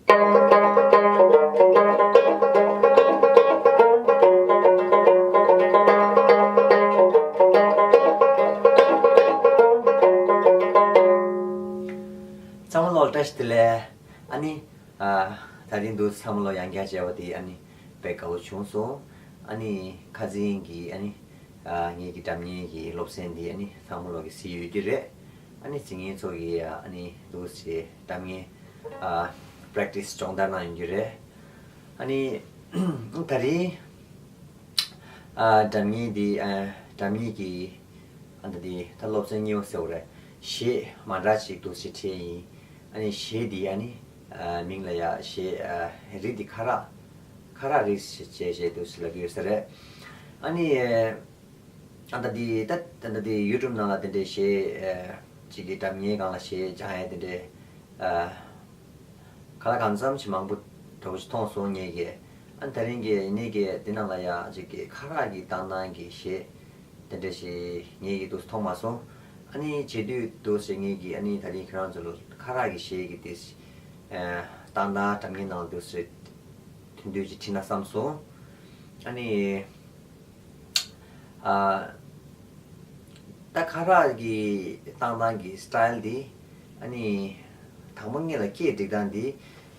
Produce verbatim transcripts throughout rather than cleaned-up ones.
ཚང་མ་ལོ་བཀྲ་ཤིས་བདེ་ལེགས། ཨ་ནི། ཨ། ད་རིང་འདུག་ཚང་མ་ལོ་ཡང་བསྐྱར་མཇལ་བ་དེ་ཨ་ནི་དཔེ་དགའ་བོ་བྱུང་སོང་། ཨ་ནི་ཁ་རྩང་གི་ཨ་ནི། ཨ། ངེད་ཀྱི་སྒྲ་སྙན་གྱི་སློབ་ཚན་འདི་ཨ་ནི་ཚང་མ་ལོ་གི་གཟིགས་ཡོད་ཀྱི་རེད། ཨ་ནི་གཟིགས་མཁན་ཚོ་གི་ཨ་ནི་འདུག་སེ་སྒྲ་སྙན། ཨ། པེ་རེག་ཊི་སི་སྦྱོང་བརྡར་གནང་ཡོང་གི་རེད། ཨ་ནི་ད་རིང་། ཨ། སྒྲ་སྙན་འདི། ཨ། སྒྲ་སྙན་གྱི། ཨ། འདི་འདི་ད་སློབ་ཚན་གཉིས་པ་ཟེར་བ་རེད། གཞས་མ་འདྲ་ཅིག་འདུག་སེ་ཁྲིད་ཡིན། ཨ་ནི་གཞས་འདི་ཨ་ནི། ཨ། མིང་ལ་ཡ་གཞས། ཨ། རི་འདི་ཁ་རག་ཁ་རག་རི་ཞེས་བྱས་འདུག་སེ་ལབ་ཀྱི་ཡོད་ས་རེད། ཨ་ནི། ཨ། ད་འདི་ད་ད་འདི་ཡུ་ཊུབ་ནང་ལ་དེ་འདྲའི་གཞས། ཨ། ཅིག་གི་སྒྲ་སྙན་སྒང་ལ་གཞས་སྦྱང་ཡ་དེ་འདྲའི། ཨ། ག་ལ་གང་འཚམ་ཞིག་མང་པོ་འདྲ་བོ་ཞིག་མཐོང་སོང་ངེད་ཀྱིས། ཨ། ད་རིང་གི་ངེད་ཀྱིས་འདི་ནང་ལ་ཡ་ཅིག་གི་ཁ་རག་གི་བཏང་སྟངས་ཀྱི་གཞས་དེ་འདྲ་ཞིག་ངེད་ཀྱིས་འདུག་མཐོང་མ་སོང་། ཨ་ནི་བྱེད་དུས་འདུག་སེ་ངེད་ཀྱིས་ཨ་ནི་ད་རིང་ཁྱེད་རང་ཚོ་ལ་ཁ་རག་གི་གཞས་ཀྱི་དེ། ཨ། བཏང་སྟངས་སྒྲ་སྙན་ནང་འདུག་སེ་ཐུང་ཐུང་ཅིག་ཁྲིད་ན་བསམ་སོང་། ཨ་ནི། ཨ། ད་ཁ་རག་གི་བཏང་སྟངས་ཀྱི་སི་ཊལ་འདི། ཨ་ནི། དང་པོ་ངེད་ལ་སྐད་སྒྲིག་སྟངས་འདི།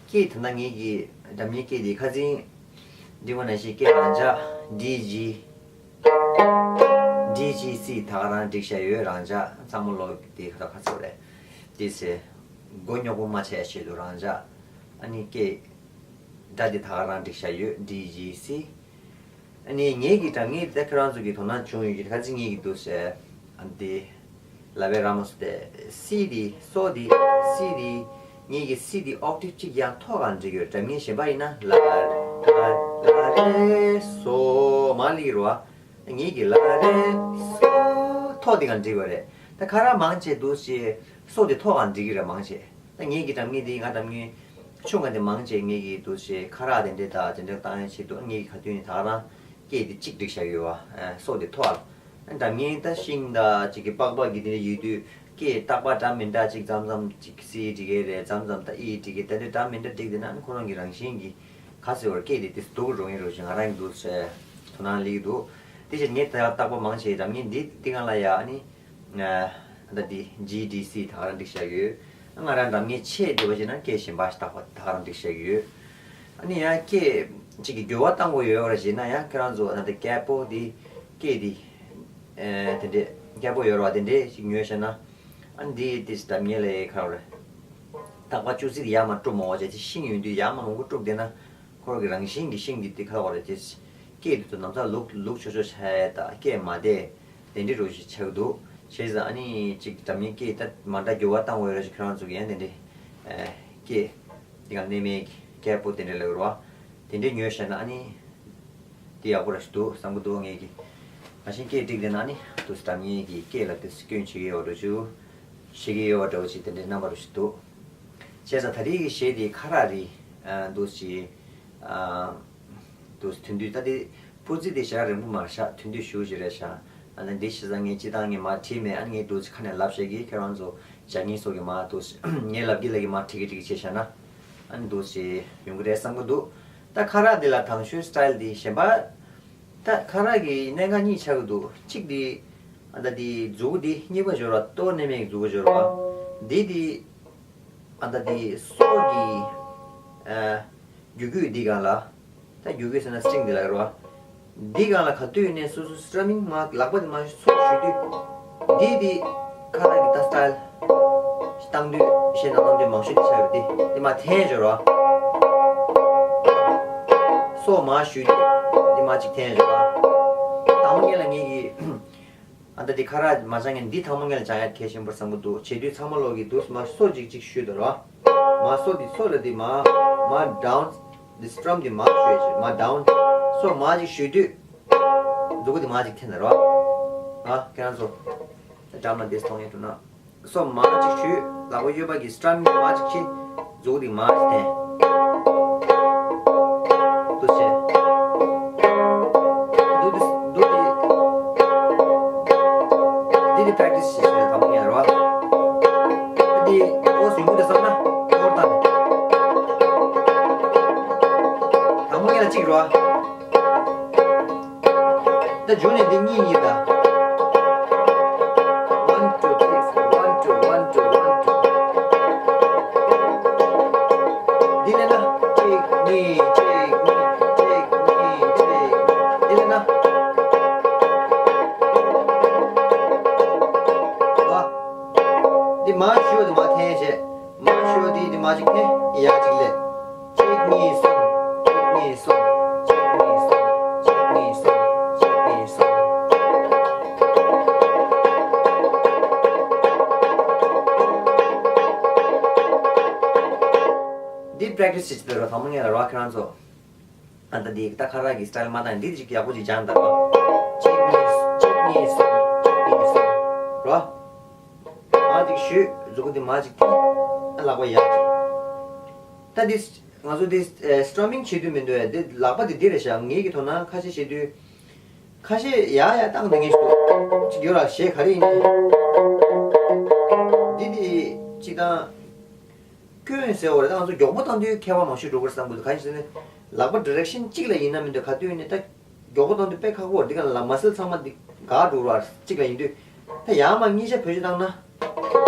སྐད་དེ་ན་ངེད་ཀྱི་སྒྲ་སྙན་སྐད་འདི་ཁ་རྩང་སྒྲིག་པ་ནང་བཞིན་སྐད་རང་འཇགས་ཌི་ཇི། ཌི་ཇི་སི་ད་ག་རང་སྒྲིག་བཞག་ཡོད། རང་འཇགས། ཚང་མ་ལོ་དེ་ཁ་ཁ་ཚོ་རེད། དེ་ཚེ་མགོ་རྙོག་པོ་མ་ཆགས་ཡ་ཆེད་དུ་རང་འཇགས། ཨ་ནི་སྐད་སྒྲ་དེ་ད་ག་རང་སྒྲིག་བཞག་ཡོད། ཌི་ཇི་སི། ཨ་ནི་ངེད་ཀྱི་སྒྲ་སྙན་དེ་ཁྱེད་རང་ཚོ་གི་དོ་སྣང་བྱུང་ཡོད་ཀྱི། ཁ་རྩང་ངེད་ཀྱི་འདུག་སེ། ཨ། འདི་ལ་བའི་ར་མོ་སོ་དེ་སི་དེ་སོ་དེ་སི་དེ། ངེད་ཀྱི་སི་དེ་ཨོག་ཊེབ་གཅིག་ཡང་མཐོ་གང་སྒྲིག་ཡོད། སྒྲ་སྙན་གཞན་པ་ཡིན་ན་ལ་ལ་ལ་རེ་སོ་མར་སླེབས་ཀྱི་རེད་བ། ངེད་ཀྱི་ལ་རེ་སོ་མཐོ་དེ་གང་སྒྲིག་པ་རེད། ད་ཁ་རག་མང་ཆེ་འདུག་སེ་སོ་དེ་མཐོ་གང་སྒྲིག་གི་རེད་མང་ཆེ། ད་ངེད་ཀྱི་སྒྲ་སྙན་འདི་ང་སྒྲ་སྙན་ཆུང་བ་དེ་མང་ཆེ་ངེད་ཀྱི་འདུག་སེ་ཁ་རག་དེ་འདྲས་དང་དེ་འདྲས་བཏང་ཡའི་ཆེད་དུ་ངེད་ཀྱི་ག་དུས་ནས་ད་ག་རང་སྐད་དེ་གཅིག་སྒྲིག་བཞག་ཡོད་བ། སོ་དེ་མཐོ་བ། སྒྲ་སྙན་ད་ཤིང་དང་ཅིག་གི་པགས་པ་གི་དེ་འདྲས་ཡོད་དུས་སྐད་རྟག་པར་འདྲ་མི་འདྲ་ཅིག་མཚམས་མཚམས་ཅིག་སི་སྒྲིག་གི་རེད། མཚམས་མཚམས་ད་ཨི་སྒྲིག་གི། དེ་འདྲས་འདྲ་མི་འདྲ་སྒྲིག་དེ་ན་ཁོ་རང་གི་རང་བཞིན་གྱི་ག་ཟེར་བར་སྐད་དེ་དེ་སྡུག་རུང་ཡིན་རུང་ཞིག་ང་རང་གི་འདུག་སེ་དོ་སྣང་སླེབས་འདུག་དེ་བཞིན་ངས་ད་རྟག་པར་མང་ཆེ་སྒྲ་སྙན་འདི་འདི་སྒང་ལ་ཡ་ཨ་ནི། ད་ལྟ་འདི་ཇི་ཌི་སི་ད་ག་རང་སྒྲིག་བཞག་ཡོད། ང་རང་སྒྲ་སྙན་ཆེ་འདྲ་བ་ཞིག་ན་སྐད་གཞན་པ་ཞིག་ད་ག་རང་སྒྲིག་བཞག་ཡོད། ཨ་ནི་ཡང་སྐད་ཅིག་གི་འགྱུར་བ་གཏང་དགོས་ཡོད་རེད་ཞེ་ན་ཡང་ཁྱེད་རང་ཚོ་ད་ལྟ་སྐད་པོ་འདི་སྐད་འདི་ཨེ་དེ་འདྲས་སྐད་པོ་ཡོད་རེད་བ། དེ་འདྲས་ཞིག་ཉོས་ཤེ་ན་ཨ་ནི་འདི་དེ་སྒྲ་སྙན་ལས་ཁ་རེད། རྟག་པར་ཅུ་ཙི་ཡར་མར་དཀྲུག་མ་འོག་བྱས་ཏེ་ཤིང་ཡོད་དུས་ཡར་མར་མང་པོ་དཀྲུག་བསྡད་ན། ཁོ་རང་གི་རང་བཞིན་གྱི་ཤིང་འདི་ཏི་ཁ་བ་རེད་ཅེས། སྐད་དེ་ཚོ་ནམ་ཚ་ལུག་ལུག་ཆོ་ཆོ་ཆ་ཡ་དང་སྐད་མ་བདེ། དེ་འདྲི་རུ་ཞིག་ཆགས་འདུག་བྱས་ཙང་ཨ་ནི་གཅིག་འདྲ་མིན་སྐད་ད་མ་འདྲ་འགྱུར་བ་བཏང་དགོས་རེད་ཞིག་ཁྱོད་རང་ཚོ་གི་ཡང་དེ་འདྲི། སྐད། དེ་ག་གནས་མེད་ཀྱི་སྐད་པོ་དེ་འདྲི་ལབ་རུ་བ། དེ་འདྲི་ཉོས་བཤད་ན་ཨ་ནི། དེ་ཡག་པོ་ར་ཞིག་འདུག་བསམ་གི་འདུག་ངེད་ཀྱི། ང་ཤིང་སྐད་འགྲིག་བསྡད་ན་ཨ་ནི་དུ་འདྲ་མིན་གྱི་སྐད་ལ་དེ་སྐྱོན་བྱེད་ཀྱི་ཡོད་འགྲོ་ཞུ། བྱེད་ཀྱི་ཡོད་འགྲོ་ཞིག་དེ་འདྲི་རྣམ་པ་རུ་ཞིག་འདུག་བྱས་ཙང་ད་རེས་ཀྱི་གཞས་དེ་ཁ་རག་རེད། འདུག་ཅི། འདུག་ཐུན་དུས་ད་དེ་སྤུ་རྩི་དེ་ཞག་རིང་པོ་མ་བཞག་ཐུན་དུས་ཞུ་ཞིག་རེད་ཤག་ཨ་ནི་འདི་ཤི་ས་ངས་སྤྱི་བཏང་ངས་མ་བྲིས་མེད། ཨ་ནི་ངས་འདུག་ཅི་ཁ་ནས་ལབ་བཤད་ཀྱི་ཁྱེད་རང་ཚོ་བྱ་ངན་སོགས་ཀྱི་མ་འདུག་ཅི་ངས་ལབ་ཀྱི་ལབ་ཀྱི་མ་ཁྲིག་གི་ཁྲིག་གི་བྱས་བཞག་ན་ཨ་ནི་འདུག་ཅི་ཡོང་གི་རེད་བསམ་གི་འདུག་ད་ཁ་རག་འདི་ལ་དང་ཤོས་སི་ཊལ་འདི་གཞན་པ་ད་ཁ་རག་གི་གནད་འགག་གཉིས་ཆགས་ཀྱི་འདུག་གཅིག་འདི་ཨ་ད་འདི་མཛུ་གུ་འདི་གཉིས་པ་འབྱོར་བ་ལྟོ་གནས་མེད་མཛུ་གུ་འབྱོར་བ་འདི་འདི། ཨ་ད་དེ་སོ་གི་ཨ་རྒྱུ་རྒྱུད་འདི་སྒང་ལ། ད་རྒྱུ་རྒྱུད་ཟེར་ན་སི་ཊིང་འདི་ལ་རེད་བ། འདི་སྒང་ལ་ག་དུས་ནས་སོ་སོ་སི་ཊ་མིང་མ་ལག་པ་དེ་མ་སོ་ཞུ་དུས། འདི་དེ་ཁ་ལག་གི་ད་སི་ཊལ་བཏང་དུས་ཤེས་ན་བཏང་དུས་མང་ཤོས་དེ་ཆགས་ཡོད་དེ་དེ་མ་འཐེན་འབྱོར་བ། སོ་མ་ཞུ་དུས་དེ་མ་ཅིག་འཐེན་འབྱོར་བ། དང་པོ་ཉིད་ལ་ངེད་ཀྱི། ཨ་ད་དེ་ཁ་རག་མ་སྦྱང་མཁན་འདི་ཚང་མ་ངས་ལ་སྦྱང་ཡ་གལ་ཆེན་པོ་བསམ་གི་འདུག་བྱེད་དུས་ཚང་མ་ལོག་གི་འདུག་མ་སོ་ཅིག་ཅིག་ཞུས་དང་རོ། མ་སོ་དེ་སོ་ལ་དེ་མ། མ་ཌའུན། དེ་སི་ཊམ་དེ་མ་ཞུས་ཅིག་མ་ཌའུན། སོ་མ་ཅིག་ཞུས་དུས། མཛུ་གུ་དེ་མ་ཅིག་འཐེན་དང་རོ། ཨ་ཁྱེད་རང་ཚོ། འགྲམ་ལ་དེ་མཐོང་ཡོད་འགྲོ་ན། སོ་མ་གཅིག་ཞུས། ལག་པ་གཡས་པ་གི་སི་ཊམ་མ་གཅིག་ཁྱེར། མཛུ་གུ་དེ་མ་གཅིག་འཐེན། འདུག་བྱས། འདུག་འདི་འདུག་འདི། འདི་འདི་པེ་རེག་ཊི་སི་བྱེད་བྱེད་དང་པོ་ཉལ་རོ། འདི་ཨོ་ཟུང་གུ་དེ་བསམ་ན་ཡོར་དང་། རོ། ད་འཇུག་ནས་འདི་གཉིས་གཉིས་ད། One, two, three, four, one, two, one, two, one, two. འདི་ལས་ན། གཅིག་གཉིས་གཅིག་གཉིས་གཅིག་གཉིས་གཅིག་གཉིས། འདི་ལས་ན། འདི་མར་ཞུ་འདི་མར་འཐེན་བྱས། མར་ཞུ་འདི་འདི་མར་གཅིག་འཐེན། ཡར་གཅིག་ལས། གཅིག་གཉིས་གསུམ། གཅིག་གཉིས་གསུམ། གཅིག་གཉིས་གསུམ། གཅིག་གཉིས་གསུམ། གཅིག་གཉིས་གསུམ། འདི་པྲེག་ཊི་སི་བྱེད་དུས་རོ། ཚང་མ་ངེད་ལ་རོ། ཁྱེད་རང་ཚོ། ཨ་ད་འདི་ད་ཁ་རག་གི་སི་ཊའིལ་མ་བཏང་། འདི་ཅིག་ཡག་པོ་ཅིག་སྦྱངས་དང་རོ། གཅིག་གཉིས་གཅིག་གཉིས་གསུམ། གཅིག་གཉིས་གསུམ། རོ། མར་ཅིག་ཞུས། མཛུ་གུ་འདི་མར་ཅིག་འཐེན། ཨ་ལག་པ་ཡར་ཅིག་ད་འདི་ང་ཚོ་འདི་སི་ཊམ་མིང་བྱེད་དུས་མི་འདུག་ཨེ། འདི་ལག་པ་འདི་འདི་རེད་ཤག་ངེད་ཀྱི་དོ་སྣང་ཁ་ཤས་བྱེད་དུས། ཁ་ཤས་ཡར་ཡར་བཏང་འདི་ངེས་ཤིག་འདུག་ཅིག་ཡོད་ར། གཞས་ག་རེ་ཡིན་ནའི། འདི་འདི་ཅིག་དང་། སྐྱོན་ཟེར་བ་རེད། ད་ང་ཚོ་མགྱོགས་པོ་བཏང་དུས་ཁྱད་པར་མང་ཤོས་འགྲོ་གི་རེད་བསམ་གི་འདུག་གང་ཡིན་ཟེར་ན། ལག་པ་ཌི་རེག་ཤན་གཅིག་ལ་ཡིན་ན་མི་འདུག་ག་དུས་ཡིན་ནའི་ད་མགྱོགས་པོ་བཏང་དུས་དཔེ་ཁག་པོ་རེད། འདི་ག་ལ་མ་སལ་ཚང་མ་འདི་འགག་འགྲོ་ར། གཅིག་ལ་ཡིན་དུས། ད་ཡར་མར་གཉིས་ཆ་བེད་སྤྱོད་བཏང་ན།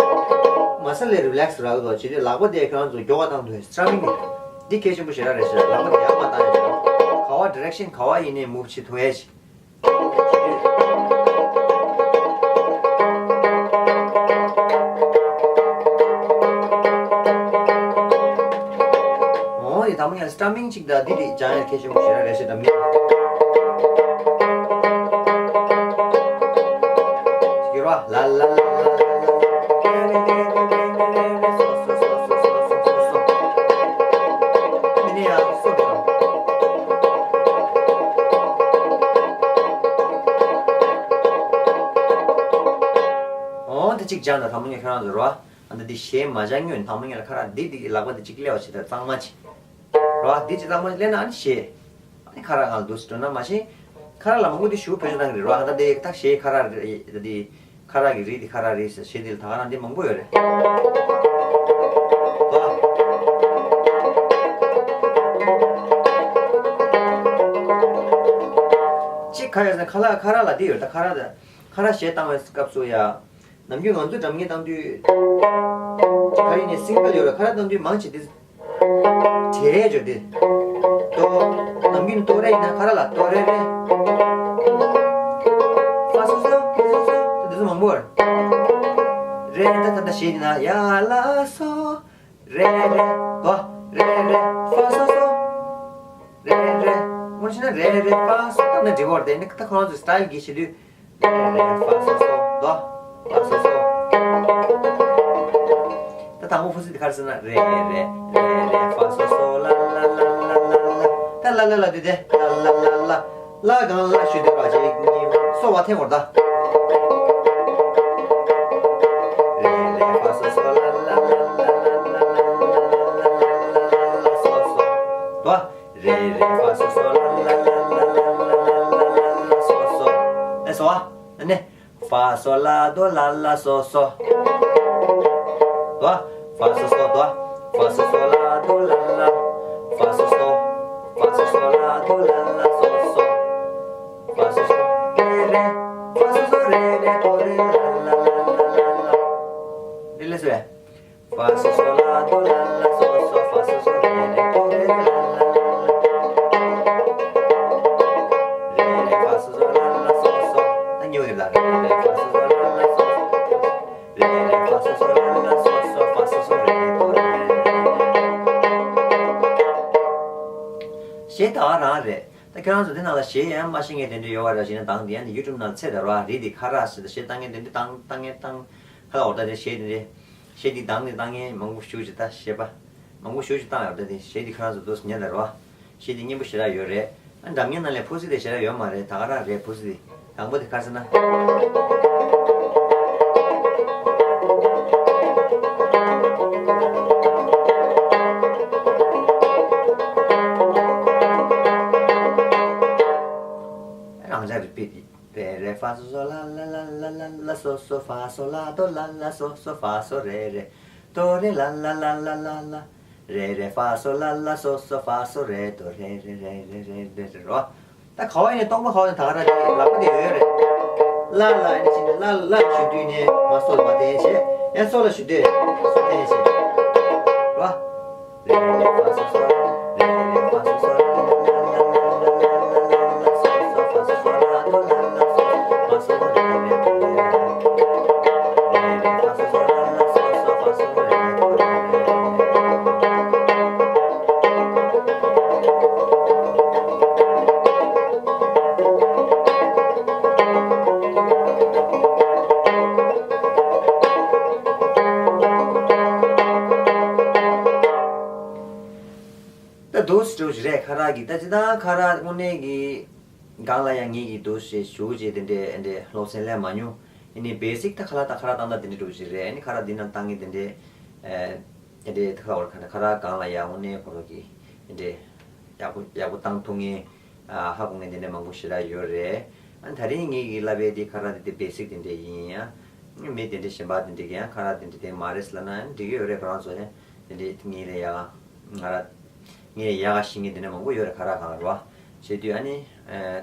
མ་སལ་ལས་རི་ལེག་སི་རག་གི་འདུག་བྱེད་དུས་ལག་པ་དེ་ཁྱེད་རང་ཚོ་མགྱོགས་པ་བཏང་དུས་སི་ཊམ་མིང་གི་འདི་གལ་ཆེན་པོ་ཞེ་དྲག་རེད་ཤག་ལག་པ་དེ་ཡར་མར་བཏང་ཡ་ཞིག་ག་བ་ཌི་རེག་ཤན་ག་བ་ཡིན་ནའི་མུབ་བྱེད་ཐུབ་ཡ་ཞིག་འོ་ཡི་དམ་ངལ་སི་ཊམ་མིང་གཅིག་དང་འདི་རིགས་སྦྱང་ཡ་གལ་ཆེན་པོ་ཞེ་དྲག་རེད་ཤག་ད་མི། ཡོད་ར། ལ་ལ་ལ་ལ་ལ་ལ། མི་ནི་ཡང་སོ་དང་། འོ་དེ་གཅིག་སྦྱངས་དང་དམ་ངལ་ཁྱེད་རང་ཚོ་རོ། ཨ་ད་འདི་གཞས་མ་སྦྱང་སྔོན་དམ་ངལ་ཁ་རག་འདི་འདི་ལག་པ་འདི་གཅིག་སླེབས་པ་བྱེད་དང་གཙང་མ་བྱེད། རོ། འདི་གཅིག་གཙང་མ་སླེབས་ན་ཨ་ནི་གཞས། ཨ་ནི་ཁ་རག་ང་ལ་འདུག་སེ་འགྲོ་ན་མ་གཞི། ཁ་རག་ལ་མང་པོ་འདི་ཞུ་བེད་སྤྱོད་བཏང་གི་རེད་རོ། ཨ་ད་འདི་ད་གཞས་ཁ་རག་རེད། ད་འདི་ཁ་རག་གི་རིགས་འདི་ཁ་རག་རེད་ཟེར་གཞས་འདི་ལ་ད་ག་རང་འདི་མང་པོ་ཡོད་རེད། རོ། གཅིག་ག་རེ་ཟེར་ན་ཁ་ལག་ཁ་རག་ལ་འདི་ཡོད་རེད། ད་ཁ་རག་ད་ཁ་རག་གཞས་བཏང་བའི་སྐབས་སུ་ཡ། ནམ་རྒྱུན་ང་ཚོ་སྒྲ་སྙན་བཏང་དུས། ག་རེ་ནས་སིང་གལ་ཡོད་ར། ཁ་རག་བཏང་དུས་མང་ཆེ་དེ། བྲེ་རེ་བརྗོད་དེ། ཏོ། ནམ་རྒྱུན་ཏོ་རེ་ཡིན་ན་ཁ་རག་ལ་ཏོ་རེ་རེ། ཧྥ་སོ་སོ་ཧྥ་སོ་སོ་དེ་ཚོ་མང་པོ་རེད། རེ་ད་ད་ད་གཞས་ཡིན་ན་ཡ་ལ་སོ། རེ་རེ། ཏོ། རེ་རེ། ཧྥ་སོ་སོ། རེ་རེ། དངོས་གཞི་ན་རེ་རེ་ཧྥ་སོ་བཏང་ན་འགྲིག་གི་རེད། དེ་ནི་ད་ཁོ་རང་ཚོའི་སི་ཊའིལ་གྱིས་བྱེད་དུས། རེ་རེ་ཧྥ་སོ་སོ། ཏོ། ཧྥ་སོ་སོ། ད་དང་པོ་ཧྥུ་སི་དེ་ག་རེ་ཟེར་ན། རེ་རེ་རེ་རེ་ཧྥ་སོ་སོ་ལ་ལ་ལ་ལ་ལ་ལ། ད་ལ་ལ་ལ་དུས་དེ་ལ་ལ་ལ་ལ། ལ་གང་ལ་ཞུ་དུས་ར་གཅིག་གཉིས་སོ་བ་འཐེན་བར་ད། རེ་རེ་ཧྥ་སོ་སོ་ལ་ལ་ལ་ལ་ལ་ལ་ལ་ལ་ལ་ལ་ལ་ལ་སོ་སོ། ཏོ། རེ་རེ་ཧྥ་སོ་སོ་ལ་ལ་ལ་ལ་ལ་ལ་ལ་ལ་སོ་སོ། ཨེ་སོ་ཨ། ཨ་ནི། ཧྥ་སོ་ལ་དོ་ལ་ལ་སོ་སོ། ཏོ། ཧྥ་སོ་སོ་ཏོ། ཧྥ་སོ་སོ་ལ་དོ་ལ་ལ། ཧྥ་སོ་སོ། ཧྥ་སོ་སོ་ལ་དོ་ལ་ལ་སོ་སོ། ཧྥ་སོ་སོ། རེ་རེ། ཧྥ་སོ་སོ་རེ་རེ་དོ་རེ་ལ་ལ་ལ་ལ་ལ་ལ། དེ་ལས་སོ་ཡ། ཧྥ་སོ་སོ་ལ་དོ་ལ་ལ་སོ་སོ། ཧྥ་སོ་སོ་རེ་རེ་དོ་རེ་ལ་ལ་ལ་ལ། རེ་རེ་ཧྥ་སོ་སོ་ལ་ལ་སོ་སོ། ད་ཉོ་ཡོད་ལ། རེ་རེ་ཧྥ་སོ་སོ་ལ་ལ་སོ་སོ། རེ་རེ་ཧྥ་སོ་སོ་ལ་ལ་སོ་སོ། ཧྥ་སོ་སོ་རེ་རེ་དོ་རེ་ལ་ལ་ལ། གཞས་ད་ག་རང་རེད། ད་ཁྱེད་རང་ཚོ་འདི་ནང་ལ་གཞས་ཡང་མ་ཤེས་མཁན་དེ་འདྲ་ཡོད་པ་རེད་བ། བྱས་ན་དང་འདི་ཡང་ནི་ཡུ་ཊུབ་ནང་ཚེ་ད་ར་བ་རི་འདི་ཁ་ར་ཟེར་ད་གཞས་བཏང་མཁན་དེ་འདྲ་བཏང་བཏང་མཁན་བཏང་། ཁ་ལ་འོ་ད་དེ་གཞས་དེ་འདྲ། གཞས་འདི་དང་ནི་བཏང་མཁན་མང་པོ་ཞེ་ཅིག་ད་གཞས་པ། མང་པོ་ཞེ་ཅིག་བཏང་ཡོད་ད་དེ་གཞས་འདི་ཁྱེད་རང་ཚོ་འདུག་སེ་ཉན་ད་ར་བ། གཞས་འདི་སྙན་པོ་ཞེ་དྲག་ཡོད་རེད། ཨ་འགྲམ་ངེ་ནང་ལས་ཕུ་སི་དེ་ཞེ་དྲག་ཡོད་མ་རེད། ད་ག་རང་རེད་ཕུ་སི་དེ། དང་པོ་དེ་ག་རེ་ཟེར་ན། རང་འཇགས་རི་པིཊ། རེ་རེ་ཧྥ་སོ་སོ་ལ་ལ་ལ་ལ་ལ་སོ་སོ། ཧྥ་སོ་ལ་དོ་ལ་ལ་སོ་སོ། ཧྥ་སོ་རེ་རེ་དོ་རེ་ལ་ལ་ལ་ལ་ལ་ལ། རེ་རེ་ཧྥ་སོ་ལ་ལ་སོ་སོ་ཧྥ་སོ་རེ་དོ་རེ་རེ་རེ་རེ་རེ་རེ་རེ་རོ། ད་ག་བ་ཡིན་ནས་སྟོང་པ་ག་བ་ཡིན་ད་ག་ར་དེ་ལག་པ་དེ་ཡོད་རེད། ལ་ལ་ཡིན་ཕྱིན་ལ་ལ་ཞུ་དུས་ནས་མ་སོ་ལ་མ་བསྟན་བྱས། ཡང་སོ་ལ་ཞུ་དུས་སོ་བསྟན་བྱས། རོ། ད་འདུག་སེ་འགྲོ་གི་རེད་ཁ་རག་གི། ད་ཅི་ད་ཁ་རག་དངོས་གནས་ཀྱི་སྒང་ལ་ཡང་ངེད་ཀྱིས་འདུག་སེ་ཞུ་བྱས་དེ་འདྲས་དེ་འདྲས་སློབ་ཚན་ལེན་མ་མྱོང་། ཨ་ནི་བེ་སིག་ད་ཁ་ལག་ད་ཁ་རག་བཏང་ད་དེ་འདྲས་འགྲོ་གི་རེད། ཨ་ནི་ཁ་རག་འདི་ནང་བཏང་ངེས་དེ་འདྲས་དེ་འདྲས་ད་ཁ་ལག་བར་ཁ་ནས་ཁ་རག་སྒང་ལ་ཡང་དངོས་གནས་ཁོ་རང་གི་དེ་འདྲས་ཡག་པོ་ཡག་པོ་བཏང་ཐུབ་ངེས། ཨ་ཧ་གོ་ངེས་དེ་འདྲས་མང་པོ་ཞེ་དྲག་ཡོད་རེད། ཨ་ནི་ད་རིང་ངེད་ཀྱིས་བསླབ་པའི་དེ་ཁ་རག་དེ་དེ་བེ་སིག་དེ་འདྲས་ཡིན། ཡང་མི་དེ་འདྲས་གཞན་པ་དེ་འདྲས་ཀྱིས་ཡང་ཁ་རག་དེ་འདྲས་དེ་མ་རེད་ལབ་ན་ཡང་འགྲིག་གི་ཡོད་རེད། ཁོ་རང་ཚོ་ཡང་དེ་འདྲས་ངེད་ལས་ཡག་ང་ར་ངེད་ལས་ཡག་ག་ཤེས་མཁན་དེ་འདྲས་མང་པོ་ཡོད་རེད། ཁ་རག་སྒང་ལ་རེད་བ། བྱེད་དུས་ཨ་ནི་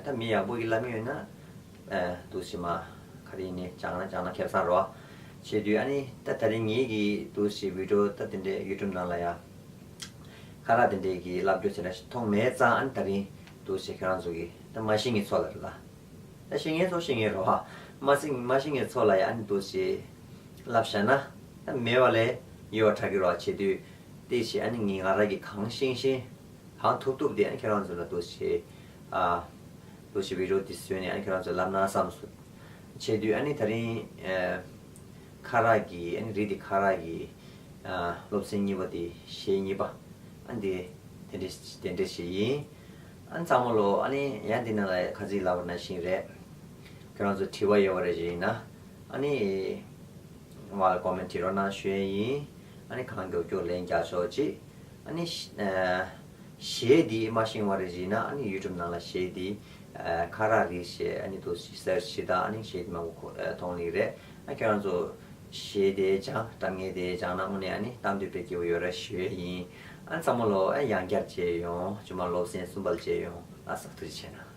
ད་མི་ཡག་པོ་གིས་བསླབ་མཁན་ཡོད་ན་འདུག་སེ་མ་ག་རེ་ཡིན་ནའི་སྦྱང་ན་སྦྱང་ན་ཁེ་བཟང་རེད་བ། བྱེད་དུས་ཨ་ནི་ད་ད་རིང་ངེད་ཀྱིས་འདུག་སེ་བི་ཌི་ཡོ་ད་དེ་འདྲས་ཡུ་ཊུབ་ནང་ལ་ཡང་ཁ་རག་དེ་འདྲས་ཀྱི་བསླབ་རྒྱུ་དེ་འདྲ་ཞིག་མཐོང་མེད་ཙང་། ཨ་ནི་ད་རིང་འདུག་སེ་ཁྱེད་རང་ཚོ་གི་ད་མ་ཤེས་མཁན་ཚོ་ལ་རེད་ལ། ད་ཤེས་མཁན་ཚོ་ཤེས་མཁན་རེད་བ། མ་ཤེས་མ་ཤེས་མཁན་ཚོ་ལ་ཡང་ཨ་ནི་འདུག་སེ་བསླབ་བཞག་ན་ད་མེད་པ་ལས་ཡོད་པ་དྲག་གི་རེད་བ། བྱེད་དུས་དེ་བྱས་ཨ་ནི་ངས་ང་རང་གིས་གང་ཤེས་ཤེས་གང་ཐུབ་ཐུབ་དེ་ཨ་ནི་ཁྱེད་རང་ཚོ་ལ་འདུག་སེ་ཨ་འདུག་སེ་བི་ཌི་ཡོ་དེ་བཟོས་ནས་ཨ་ནི་ཁྱེད་རང་ཚོ་ལ་བསླབ་ན་བསམ་སོང་། བྱེད་དུས་ཨ་ནི་ད་རིང་ཨ་ཁ་རག་གི་ཨ་ནི་རི་དེ་ཁ་རག་གི་ཨ་སློབ་ཚན་གཉིས་པ་དེ་གཞས་གཉིས་པ་ཨ་ནི་དེ་དེ་འདྲས་དེ་འདྲས་ཞིག་ཡིན། ཨ་ནི་ཚང་མ་ལོ་ཨ་ནི་ཡང་འདི་ནང་ལ་ཁ་ཚིག་ལབ་པ་ནང་བཞིན་རེད། ཁྱེད་རང་ཚོ་དྲི་བ་ཡོད་པ་རེ་ཞིག་ཡིན་ན་ཨ་ནི་ང་ལ་ཀོ་མེན་ཊི་བྲིས་རོགས་གནང་ཞུ་ཡས་ཡིན། ཨ་ནི་གང་མགྱོགས་མགྱོགས་ལན་རྒྱག་ཆོག་ཅིག་ཨ་ནི་ཨ་གཞས་འདི་མ་ཤེས་པ་རེ་ཞིག་ཡིན་ན་ཨ་ནི་ཡུ་ཊུབ་ནང་ལ་གཞས་འདི་ཨ་ཁ་རག་རི་ཞེས་ཨ་ནི་འདུག་སེ་སར་ཆི་བྱས་ད་ཨ་ནི་གཞས་འདི་མང་པོ་མཐོང་ནི་རེད། ཨ་ཁྱེད་རང་ཚོ་གཞས་དེ་སྦྱང་སྒྲ་སྙན་དེ་སྦྱང་ན་དངོས་གནས་ཨ་ནི་གཏམ་དུས་དཔེ་སྐྱིད་པོ་ཡོད་རེད་ཞུ་ཡས་ཡིན། ཨ་ཚང་མ་ལོ་ཨ་ཡང་བསྐྱར་མཇལ་ཡོང་། རྗེས་མ་སློབ་ཚན་གསུམ་པ་ལ་མཇལ་ཡོང་། ལགས་སོ་ཐུགས་རྗེ་ཆེ་གནང་།